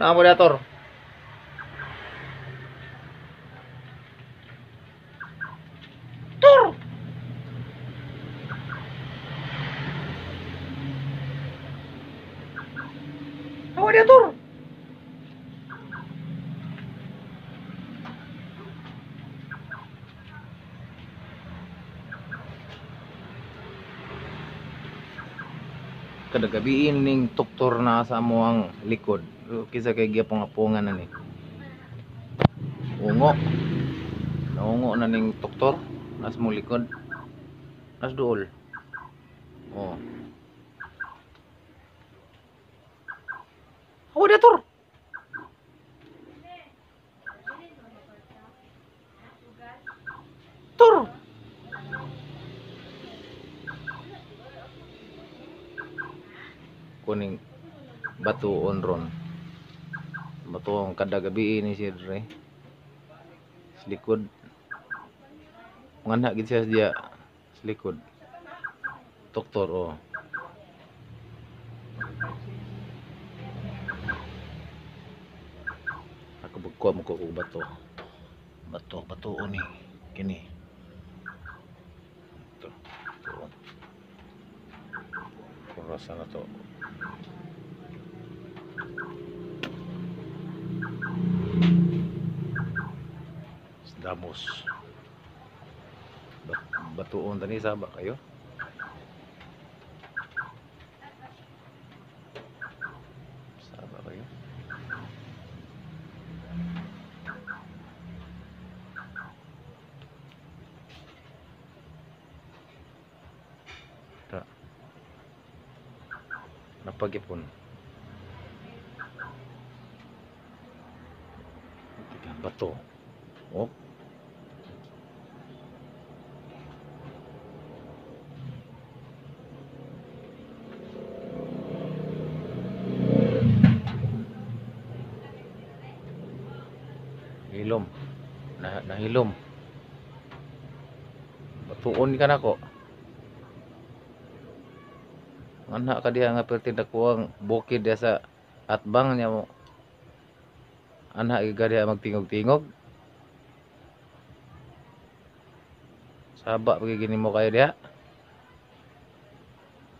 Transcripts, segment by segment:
Naa mo diha, Tor. Tor. Hawa diha, Tor. Kada gabiin ning tuktor na sa amuang likod. Kisa kay giapong-apongan na ni. Ungo. Naungo na ning tuktor nas mo likod. Nas duol. Oh. Hawa diha, Tor. Tor. Kuning batuon ron. Batuon kada gabi ni siya dre. Sa likod. Nganha gid siya diya sa likod. Doktor, oh. Ako bagkuha mo ko og bato. Bato, batuon ni. Kini. Ito, batuon. Kurasa na to. Damos. Batuon tani saba kayo. Saba kayo. Ta. Napagipon. Bato. Oh. Hilom. Nahilom. Batuon ka nako. Nganha ka diha nga perti dakuang bukid diha sa atbang niya mo. Anha ka diha magtingog-tingog. Saba pag gini mo kayo diha.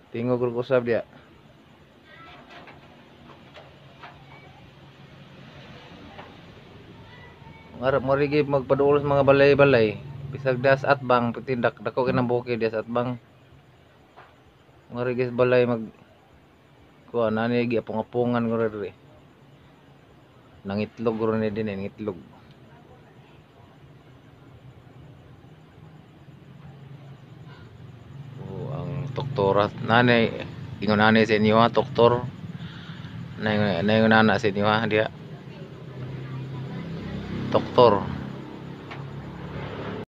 Tingog rog usab diha. Ngarap mo rigi magpaduol sa mga balay-balay. Bisag das atbang pitindak dako kinang bukid das atbang. Ngarigi sa balay mag kuan ani giapong-apongan ko diri. Nangitlog ro ni din, nangitlog. Oh, ang doktora nanay ingon ani sa inyo ha, doktor. Nay ingon ana sa inyo ha diha. Doktor.